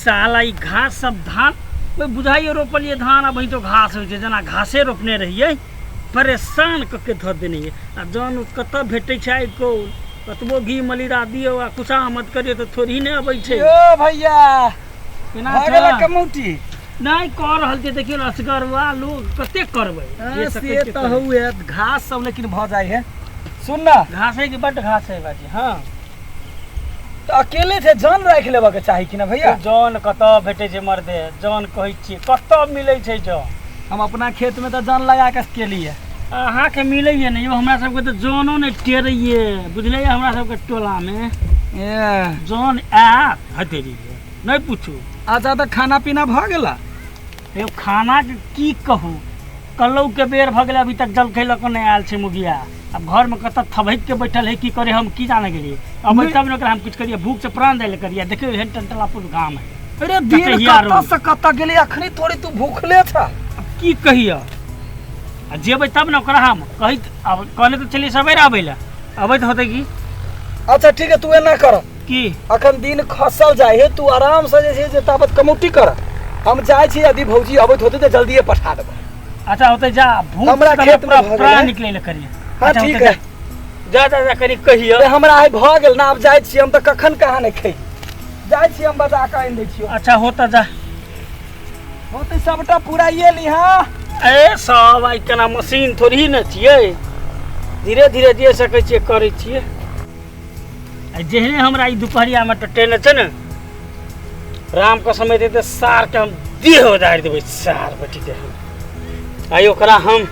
साला ई घास सब धान ओहि बुझाइए रोपलियै धान, अब तो घास होइ छै, जेना घासे रोपने रहियै, परेशान कऽ के धऽ देने ये। आ जन कतऽ भेटै छै आइ कौल, कतबो घी मलिदा दियौ आ खुशामद करियौ तऽ थोड़ी नहि अबै छै। यौ भैया, केना भऽ गेल छह? कमौटी? नहि कऽ रहल छै, देखियौ ने, असगरवा लोक कते करबै जे सकै से छै तऽ करै। हौए, घास सब लेकिन भऽ जाइ है, सुन ना। घास है कि बड्ड घास है बाजी। हँ। तऽ अकेले छै, जन राखि लेबऽ के चाही कि ना भैया? जन कतऽ भेटै छै मर्दे, जन कहै छियै कतऽ मिलै छै जन? हम अपना खेत में तऽ जन लगा के केलियै। अहाँके मिलैए नहि यौ, हमरा सबके तऽ जनो नहि टेरैए, बुझलियै? हमरा सबके टोलामे ए जन आयत हतेरी नहि पूछू। अच्छा, तऽ खाना पीना भऽ गेला? यौ, खानाके की कहू, कलौके बेर भऽ गेलै, अभी तक जलखै लऽ कऽ नहि आयल छै मुगिया। आब घरमे कतऽ थबकि के बैठल है, की करे हम की जाने गेलियै। अबै नहि। तब ने ओकरा हम किछु करियै, भूख से प्राण दै लए करियै। देखियौ, एहन टंटलापुर गाम है। अरे दिन कटहिया कतऽ रोड। से कतऽ गेलै, अखनी थोड़ी तू भूखले छ। आब की कहियऽ, आ जेबै तब ने ओकरा हम कहैत। आब कहने तऽ छलियै सबेरे अबै लए, अबैत होतै की। अच्छा ठीक है, तू एना कर। की? अखन दिन खसल जाइ है, तू आराम से जे छै से ताबत कमौटी कर, हम जाइ छी, यदि भौजी अबैत होतै तऽ जल्दिए पठा देबै। अच्छा होतै, जा। भूख हमरा से तऽ खेत में पूरा भऽ प्राण गेलै। निकलै लए करियै। हाँ। अच्छा ठीक होतै, है। जा जा जा, कनि कहियऽ। ए, हमरा आइ भऽ गेल ने, आब जाइ छी हम, तऽ कखन कहाँ नहि खै जाइ छी हम, बजा कऽ आनि दै छियौ। अच्छा होतै, जा। होतै सबटा पुराइए ली। हाँ। ए सब आइ केना मशीन थोड़ी ने छियै, धीरे धीरे जे सकै छियै करै छियै। आ जेहने हमरा ई दुपहरियामे टटेने छै ने, राम कसम हेतै तऽ सारके हम देह उजाड़ि देबै, सार बेटीके हम। आइ ओकरा हम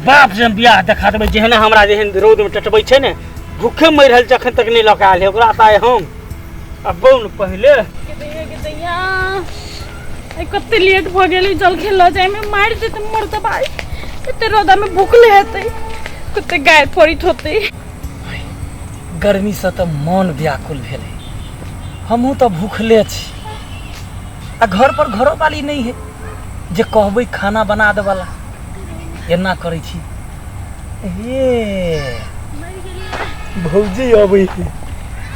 बाप से हम बियाह देखा देबै। जेहने हमरा जेहन रौदमे टटबै छै ने, भूखे मरि रहल छै, अखन तक नहि लऽ कऽ आयल है ओकरा, तऽ आइ हम अबौ ने पहिले। दैया के दैया, आइ कते लेट भऽ गेलै जलखै लऽ जायमे, मारि देतै मरतै भाइ, एते रौदामे भुखले हेतै, कते गाय फोड़ैत होतै। गर्मीसँ तऽ मन व्याकुल भेलै, हमहूँ तऽ भूखले छी, आ घर पर घरो वाली नहि है जे कहबै खाना बना देवला। एना करै छी, हे भौजी अबै है,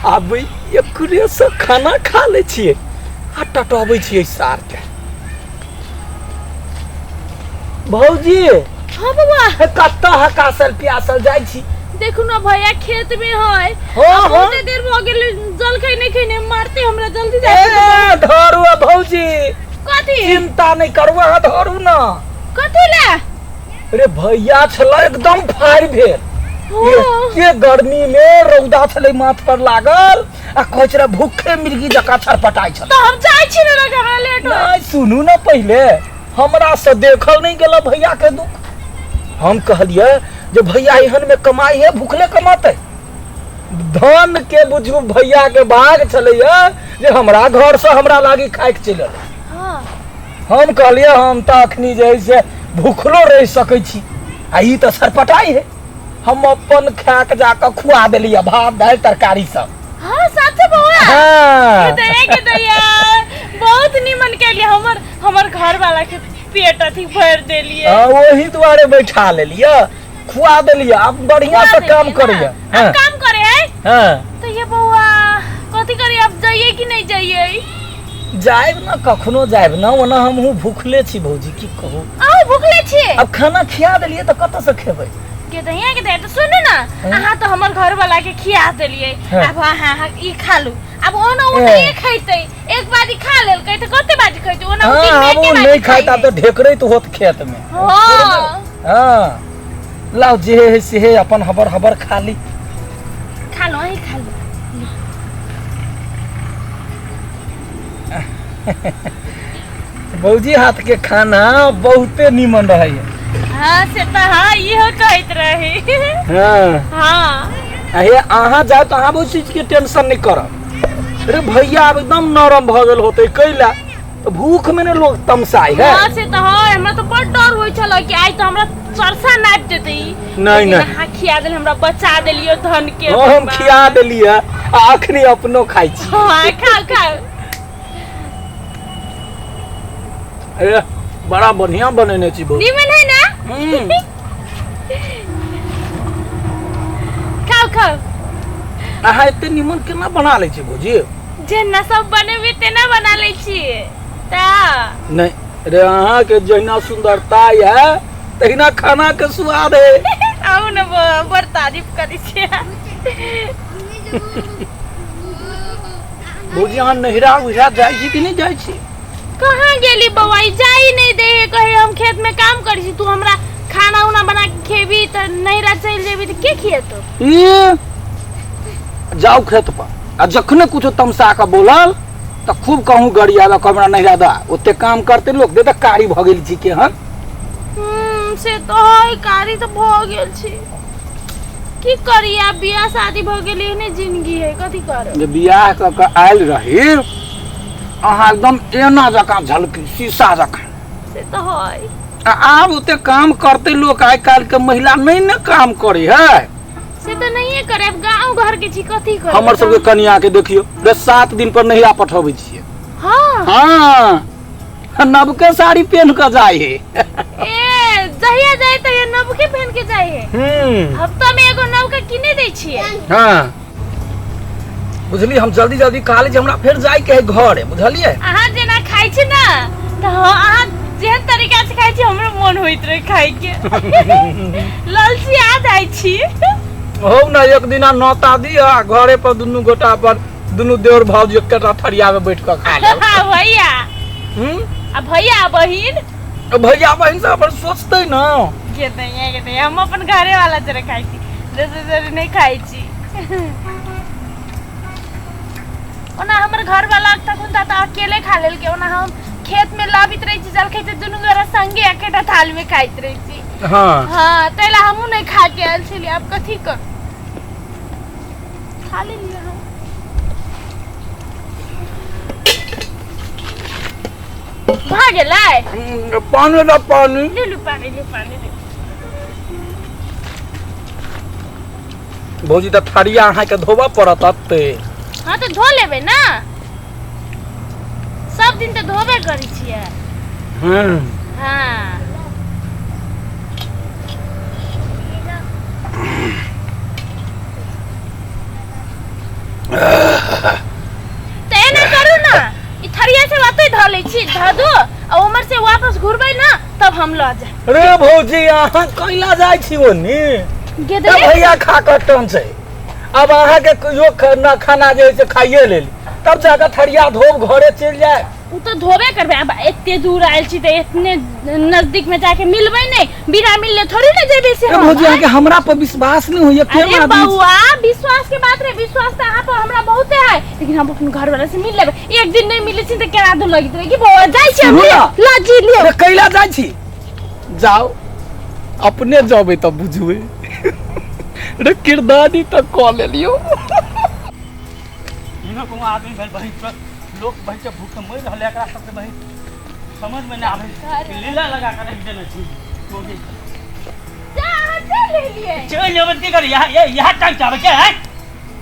आबै एकरे से खाना खा लै छियै आ टटबै छियै सारके। भौजी। हाँ बौआ। हे, कतऽ हकासल प्यासल जाइ छी? देखू ना भैया, खेत में है। हाँ, हाँ। बहुते देर भऽ गेल, जलखै नहि खेने, मारते हमरा, जल्दी जाय। ए धरू आ भौजी। कथी? चिंता नहि करू अहाँ, धरू ना। कथी ले? अरे भैया छलै एकदम फाड़ि भेल। ओ। एते गर्मी में रौदा छलै माथ पर लागल, आ कहै छलै भूखे मिर्गी जकाँ छरपटाइ छलै। तऽ हम जाइ छी ने, हमरा लेट हो। नहि, सुनू ने, पहिले हमरा से देखल नहि गेल भैया के दुख। हम कहलियै जे भैया एहन में कमाई है, भूखले कमाते धन के बुझू भैया के भाग छलैया जे हमरा घर से हमरा लागी खाइके चलि एलै। हम कहलियै हम तऽ अखनी जे है से भूखलो रहि सकै छी, आ ई तऽ सरपटाई है। हम अपन खा के जाकऽ खुआ देलियै भात दालि तरकारी सब। हाँ साचे बौआ? हाँ। के दैया के दैया, बहुत निमन केलिए, हमर हमर घर वाला के पेट अथी भर देलिए। हाँ, ओही दुआरे बैठा लेलियै, खुआ देलियै, आब बढ़िया से खुआ काम देलियै करैया। ना? अब काम करे है। हाँ। तो ये बौआ कथी करी, अब जाइए कि नहीं जाइए? जायब ना, कखनो जायब ना, ओना हमहूँ भूखले छी भौजी, की कहू। अहूँ भूखले छी? अब खाना खिया देलियै तऽ कतऽ से खेबै? के दैया के दैया, तो सुनू ना। अहाँ तो हमर घर वाला के खिया देलिए। हाँ। अब अहाँ अहाँ ई खा लू, अब ओना ओ ए। नहीं खैते, एक बारी खा लेलकै तऽ कते बाजी खैते ओना ओ हाँ, दिन में आब एके ओ बारी नहि खाइत, आब खाइ तऽ ढेकरैत होत खेत में। हाँ। हाँ, लाउ, जे है से है, अपन हबर हबर खा ली। खा लो, अहीं खा लो। भौजी हाथ के खाना बहुते नीमन रहै है। हाँ से तऽ हाँ, इहो कहैत रही। हाँ। हाँ। हे, अहाँ जाओ तऽ अहाँ बहुत चीज के टेंशन नहीं करब। अरे भैया आब एकदम नरम भऽ गेल होते, कैला तऽ भूख में ने लोग तमसाइ है। हाँ से तऽ हाँ, हमरा तऽ बड़ डर होइ छल कि आइ तऽ हमरा चरसा नापि देतै ई। नहीं, लेकिन नहीं। अहाँ खिया देल, हमरा बचा देलियो धन के। हाँ, हम खिया देलियै आ अखनी अपनो खाइ छी। हाँ, खाओ खाओ। अरे बड़ा बढ़िया बनेने छी बौआ। नीमन है ना? खाओ खाओ। अहाँ एते नीमन केना बना लै छी भौजी? जेना सब बनेबै तेना बना लै ता नहि रे, अहाँके जहिना सुंदरता है तहिना खाना के स्वाद है। आउ ने बौआ, बड़ तारीफ करै छियै। भौजी, अहाँ नहिरा उहिरा जाइ छी कि नहि जाइ छी? कहाँ गेली बौआ, ई जाइ नहि दे है, कहे हम खेत में काम करै छी, तू हमरा खाना उना बना के खेबी तऽ नहिरा चलि जेबी तऽ के खिएतौ? ई जाउ खेत पर आ जखने कुछो तमसा कऽ बोलल तऽ खूब कहूँ गड़ी आबे, हमरा नहिरा दा, ओते काम करते लोक दे तऽ कारी भऽ गेल छी केहन। से तऽ है, कारी तऽ भऽ गेल छी, की करी आब, बियाह शादी भऽ गेल, एहने जिंदगी है, कथी करब। जे बियाह कऽ के आयल रही अहाँ एकदम एना जकाँ झलकी, शीशा जकाँ। से तऽ है। आ आब ओते काम करते लोक, आइ काल्हि के महिला नहि ने काम करे है। से तऽ नहिए करे, आब गाँव घर के छी, कथी करे। हमर सबके कनिया के देखियौ रे, 7 दिन पर नहिरा पठबै छियै। हाँ। हाँ, नबके साड़ी पहन के जाइ है। ए जहिया जाए तहिया नबके पहन के जाए है। हफ्ता में एगो नबका किने दै छियै। हाँ बुझली, हम जल्दी जल्दी खा लै छी, हमरा फेर जाय के है घर, बुझलियै? अहाँ जेना खाइ छी ने तऽ अहाँ जेहन तरीका से खाइ छी हमरो मोन होइत रहे खाइ के, ललची आ जाइ छी। हो ने एक दिना नौता दिअ आ घरे पर दुनू गोटा पर दुनू देवर भाउज एकटा थरिया में बैठ कऽ खा लेब। हाँ, भैया। हम्म? आ भैया आ बहिन। भैया बहिन सब अपन सोचतै ने। के नहीं के नहीं, हम अपन घरे वाला जरे खाइ छी, दोसर जरे नहीं खाइ छी। ओना हमर घर वाला तखन तऽ अकेले खा लेलकै, ओना हम खेत में लाबित रहै छी जलखै तऽ दुनू गोरा संगे एकेटा थाल में खाइत रहै छी। हाँ। हाँ, ताहि ला हमहूँ नहीं खा के आयल छलियै, आब कथी करू, खा लेलियै हम। भऽ गेलै। पानी द पानी। ले लू पानी, लू पानी लू। भौजी, तऽ थरिया अहाँके धोबऽ पड़त अत्ते। हाँ तऽ धो लेबै ने, सब दिन तऽ धोबे करै छियै। हाँ। तऽ एना करू ने, ई थरिया सब ओतै धऽ लै छी, धऽ दू आ उम्हर से वापस घुरबै ने तब हम लऽ जायब। रे भौजी, अहाँ कैला जाइ छी ओनी? गेदरे। भैया खा कऽ टन छै, अब अहाँके कहियो ना खाना जे है से खाइए लेली, तब जाकऽ थरिया धोब, घरे चलि जाय। ओ तऽ धोबे करबै, आब एते दूर आयल छी तऽ एतने नजदीक में जाके मिलबै नहि, बिना मिलले थोड़ी ने जेबै से ए हम। भौजी, अहाँके हमरा पर विश्वास नहि होइया? केहन अरे आदमी छी? बौआ, विश्वास के बात रहे, विश्वास तऽ अहाँ पर हमरा बहुते है, लेकिन हम अपन घर वाला से मिल लेबै, एक दिन नहि मिलै छी तऽ केना दू लगैत रहे कि बौआ जाइ छी हम। सुनू ना। ल जी लियौ। अरे कैला जाइ छी? जाउ, अपने जबै तऽ बुझबै। रे किरदानी तऽ कऽ लेलियौ। एहनो कोनो आदमी भेल बहिन पर, लोक बहिन के भूख से मरि रहल है, एकरा सबके बहिन समझ में नहि आबै कि लीला लगा के रखि देने छी मोगी। जा, अहाँ चलि एलियै? चलि जेबै तऽ की करी, यहाँ यहाँ टाइम चाहबै के है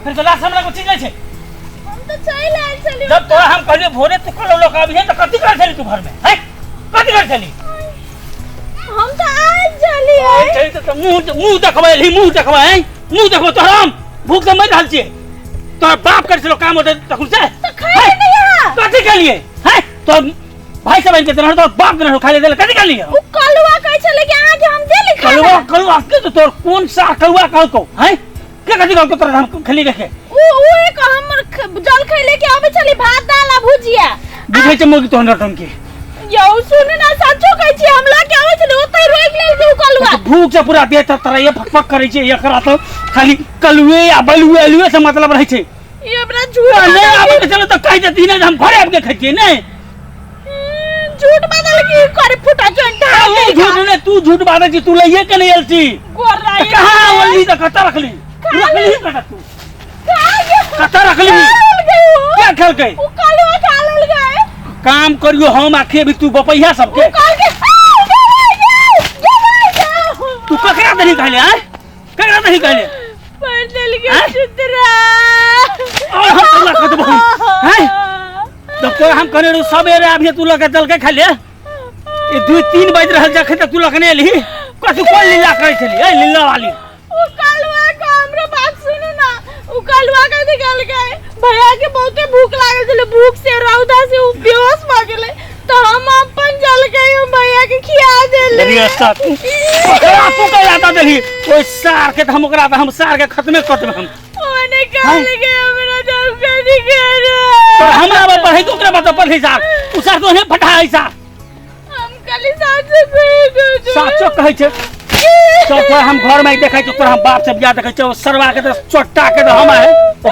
फिर गिलास हमरा को चीज नहि छै। हम तऽ चलि आयल छलियै। जब तोरा हम कहलियै भोरे तू कल लोक अबिहे तऽ कथी करै छली तू घरमे है, कथी करै छली? हम तऽ आयल छलियै। चलि तऽ मुँह मुँह देखबै एलही, मुँह देखबै हैं, मुँह देखबै तोहरा, हम भूख से मरि रहल छियै, तोहर बाप करै छलो काम होतै तखन से। तऽ खाइ नहि अहाँ? कथी केलियै हैं? तोहर भाई सब आनि के देने, तोहर बाप देने खाइ ले देले, कथी केलियै? ओ कलुआ कहै छलै कि अहाँके हम देली खाना। कलुआ? कलुआ के तो तोहर कोन सा कलुआ कहलकौ हैं? के कथी कहलकौ तोरा हम खेली रखे? ओ एक हमर जलखै लेके आबै छलै, भात दाल आ भुजिया। बुझै छै मोगी तोहर नौटंकी। यौ सुनू ना, सचो कहै छी, हम लऽ के आबै छलै, ओतै रोकि लेलकै ओ कलुआ। भूख से पूरा देह तरतराइए, फकफक करै छै, एकरा तऽ खाली कलुए आ बलुए अलुए से मतलब रहै छै। ई हमरा झूठ नहि बदल आबै के छलै तऽ कहि देती ने जे हम घरे आबि के खैतियै नहि। झूठ बदल की करे फुटा चंटा। तू झूठ नहि, तू झूठ बाजै छी, तू लइए के नहि आयल छी। गोर तऽ कहाँ ओलली तऽ कतऽ रखली? रखली कतऽ तू? कतऽ रखली? क्या खेलकै? ओ कलुआ खा लेलकै। काम करियो हम आ खेबी तू बपैया सबके। ओ कहलकै, "आ, गे, गे, गे, गे।" तू ककरा देली कहले हैं? ककरा देली कहले? पढ़ देलकै आँय? चित्रा। और हम तोरा खतबो हैं? तब तोरा हम कहने रहू सबेरे आबिहे तू लके चलके खा ले, ई 2-3 बाजि रहल जखन तक तू लकने एलही, कथी कोन लीला करै छली ए लीला वाली? ओ कलुआ के हमरो बात सुनू ना, ओ कलुआ के निकल गए, भैया के बहुते भूख लागल छलै, भूख से रौदा से उ बेहोश भऽ गेलै, के खिया देले। अरे सार तू ओकरा तू कहिया दऽ देलही ओहि सार के? तऽ हम ओकरा तऽ हम सार के खत्मे कऽ देबै हम। ओने कहले के हमरा नौकरी करो। तो हमरा बाप पढ़ै कि ओकरा बाप पढ़ै? सार तू सार तो फटा है सार। हम खाली साचो कहे दो। साचो कहै छै। चल तोरा हम घर में देखै छियौ, तोरा हम बाप से बियाह देखै छियौ। सरवा के तऽ चोट्टा के तऽ हम है।